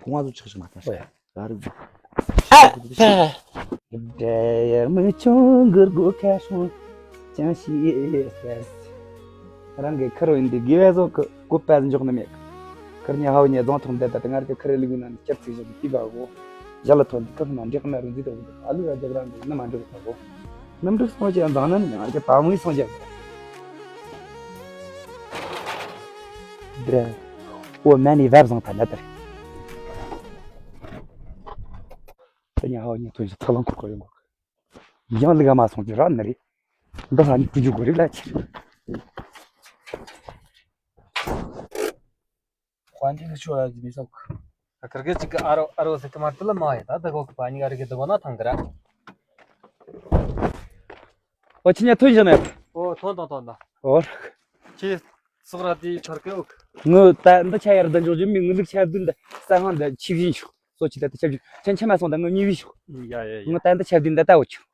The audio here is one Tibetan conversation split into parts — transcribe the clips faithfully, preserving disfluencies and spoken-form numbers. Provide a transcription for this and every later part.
ཀོང་བ་ཚོ་ཆག་ཆག་མ་ཐང་ཤ། ཨོ་ཡ། ར་རུ། ཨ་ཕ། འབྲེལ་ཡོད་མི་ཆུང་གི་སྒོ་ཁ་སྲུང་ཅང་ཤེས་ཟེར། རང་གི་ཁུར་བོ་ཡིན་དུས་དགེ་བའི་བཟོ་གི་བཀོད་པ་འཇོག་ནི་མེད། ཁུར་ཉི་ཧའོ་ཉི་རྫོང་ཐོག་འདི་ལྟ་དུས་ང་རྒྱལ་ཁུར་ལུག་ནང་ནས་སྐྱབས་ཚིག་བཞག་གི་དུས་ག་གོ། ཞལ་ལ་ཐོན་ནས་ཁུར་ནང་འདྲེག་ན་རུ་འཛི་དོ་གི་འདུག་ཨ་ལུ་ར་རྒྱག་ར་འདུག་ནི་མ་འགྲིག་ག་གོ། ནམ་འགྲིག་སོང་ཅི་ཡང་མཛངས་ན་ནི་ང་རྒྱལ་དམ་བུའི་སོང་ཅི་ཡང་། འདྲེ། འོ་མ་ནི་བབ་བཟང་ཐ་ན་དར། དེ་ཉི་ཧའོ་ཉི་ཐོན་ཞིག་ཚ་ལང་ཁུར་ཁོ་ཡོང་གོ། ཡང་ལི་ག་མ་སོང་ཅི་ར་ནི་རེད། འདི་ཧ་ནི་ཀུ་ཇུ་གོ་རིག་ལ་ཆེ། དཔལ་ལྡན་གྱི་ཆོས་ལ་ཡི་མི་སོགས། ཁིར་གེ་གཅིག་གི་ཨ་རོ་ཨ་རོ་ཟེར་གི་མ་ཏི་ལ་མ་ཡི་ད་ད་གོ་གི་པ་ཉིག་ཨ་རི་གི་ད་གོ་ན་ཐང་གི་ར། ཨོ་ཁྱི་ཉ་ཐོན་བཞག་ནས། ཨོ་ཐོན་དང་ཐོན་དང་། ཨོ། ཁྱི་སོག་ར་དེ་ཐར་གི་ཨོ། ངུ་ད་འདི་ཆ་ཡར་ད་འཇོག་རྒྱུ་མི་ངུ་ལུག་ཆ་བདུན་ད་ས་ཧང་ད་ཆི་བཞིན་ཤོག་སོ་ཆི་ད་ད་ཆ་བཞིན་ཆན་ཆ་མ་སོང་ད་ངུ་གཉིས་བཞི་ཤོག་ཡ་ཡ་ཡ། ངུ་ད་འདི་ཆ་བདུན་ད་ད་འོ་ཆོག་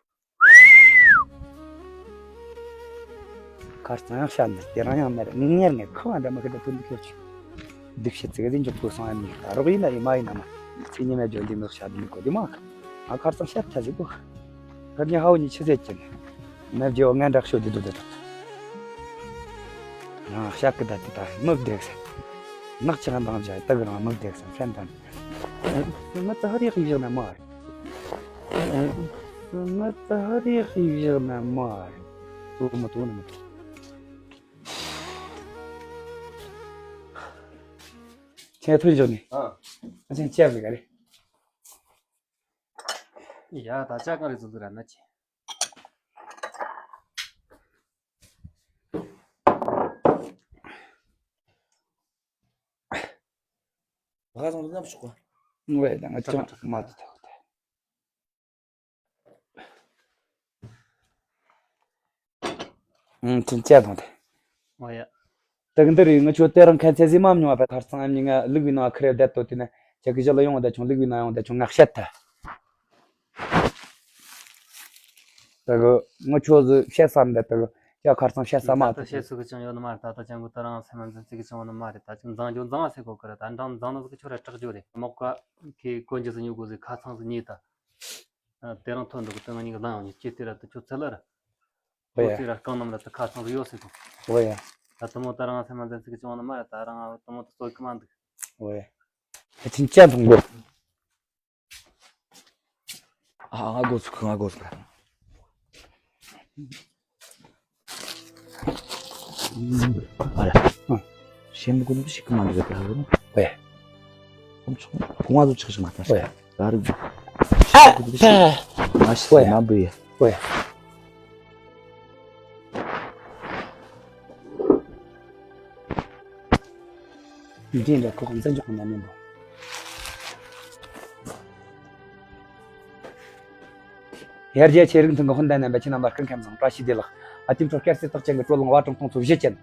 ཁར་ཙང་ཡང་བཤད་ནས་དེ་རང་ཡང་མེད་ངེར་ངེར་ཁོ་བ་འདྲ་མ་ཁེ་ད་ཐུན་དུ་ཁྱོད་ཆུ། སྡིག་བཤད་ཚིག་གི་འཇོག་ཏུ་སོང་ཡ་མི་ཡིན་རོགས་ཡིན་ན་ཡིན་མ་ཡིན་ན་མ། ཚིག་ཉི་མའི་ལྗོན་ལྡན་མི་བཤད་མི་གོ་དེ་མ། ང་ཁར་ཙང་བཤད་ཐ་ཞིག་གོ། ཁར་ཉི་ཧའོ་ཉི་ཆི་ཟེར་གྱིན། མི་བརྗེ་བ་ངན་འདྲ་ཤོད་དེ་དུ་དེ་དུ། ང་བཤད་གི་ད་དེ་ད་མི་བདེག་ས། ནག་ཆི་ང་འདང་བྱ་ད་གི་རང་མི་བདེག་ས་མཚན་དང་། ང་ད་ཧ་རེ་ཡག་ཡིག་ན་མ་རེད། ང་ད་ཧ་རེ་ཡག་ཡིག་ན་མ་རེད། དོ་མ་དོ་ན་མ་དོ། ཁྱེད་ཐོན་བཞག་ནས། ཨ། ཨ་ཅན་ཅེབ་ལི་ག་རེ། ཡ་ད་ཅག་གང་རེ་ཟུག་ཟུག་ར་ན་ཅི། བ་ཟང་ལ་ཤོག་ག་ངོས་ད་ང་ཅང་མ་དུ་ཐོག་ཏེ། ཨང་ཅིན་ཅེ་དང་དེ། ཨོ་ཡ། དེ་གི་འདི་རེད། ང་ཆོ་དེ་རང་ཁ་ཚེ་ཟི་མམ་མྱོང་བ་ཁར་ཚང་ཨ་མྱི་ང་ལུག་བི་ནང་ཁ་རེ་བསྡད་དོ་དེ་ནས་ཁྱེད་ཀྱི་ཞི་ལ་ཡོང་བ་ད་ཆུང་ལུག་བི་ནང་ཡོང་བ་ད་ཆུང་ང་བཤད་ཐལ། དེ་གི་ང་ཆོ་ཟི་བཤད་བསམ་ད་དེ་གི་ཡ་ཁར་ཚང་བཤད་བསམ་མ་ད་ད་བཤད་སུ་གི་ཅང་ཡོད་ནི་མ་རེད། ད་ད་ཅང་གི་ད་རང་སེམས་མ་འཛིན་ཚིག་གི་ཅང་ཡོད་ནི་མ་རེད། ད་ཅང་མཛངས་རྒྱུ་མཛངས་བ་ཟེར་གོ་གི་རེད། ད་འདྲ་མཛངས་ནི་ཟིག་གི་ཆོ་ར་སྐྲག་རྒྱུ་རེད། མོག་ག་གི་གོན་རྒྱུ་ཟི་ཉོ་དགོས་ཟི་ཁ་ཚང་ཟི་ཉེ་ད། དེ་རང་ཐོན་འདུག་གི་དེ་ང་གཉིས་ཀྱི་ལང་ཡོང་ཉིན་སྐྱེ་དེ་ར་དུ་ཁྱོད་ཚེ་ལ་ར། ཨོ་ཡ། ཁོ་ཚེ་ར་རྐང་རྣམས་ར་དུ་ཁ་ཚང་རུ་ཡོད་སྲིད་དོ། ཨོ་ཡ། ད་དུ་མོ་ད་རང་སེམས་མ་འཛིན་ཚིག་གི་བྱུང་ནི་མ་ར། ད་རང་དུ་མོ་དུ་ཚོད་ཀི་མ་འདུག་ཨོ་ཡ། ཧེ་ཚིན་ཅན་ཐོང་གོ། ཨ་ང་གོ་ཚུགས་ང་གོ་ཚུགས། ཨ་ལ། ཨ། ཞེན་མི་དགོས་ནི་ཞིག་གི་མ་འདུག་ག་ཨེ། ཁོང་ཚོ་ཁོང་ཚོ་ཆག་ཆག་མ་ཐང་ཤ། ཨེ། ད་རུ། ཨ། ང་ཞིག་ཨེ། མ་འབུ་ཡ། ཨེ། འདི་འདྲ་ཁོ་གང་བཙན་འཇོག་གི་མ་ཉན་པོ། ཡར་རྒྱས་ཆེ་རིགས་མཐུན་གྱི་ཧོན་ཏན་རྣམ་པ་ཁྱེད་རྣམ་པ་སྐུ་ཁམས་བཟང་། བཀྲ་ཤིས་བདེ་ལེགས། ཨ་ཏིམ་ཁྲོ་སྐྱར་གསེར་ཐག་ཅན་གྱི་དྲོད་རླུང་བ་གྲང་ཐུང་ཚོ་བཞི་ཅན།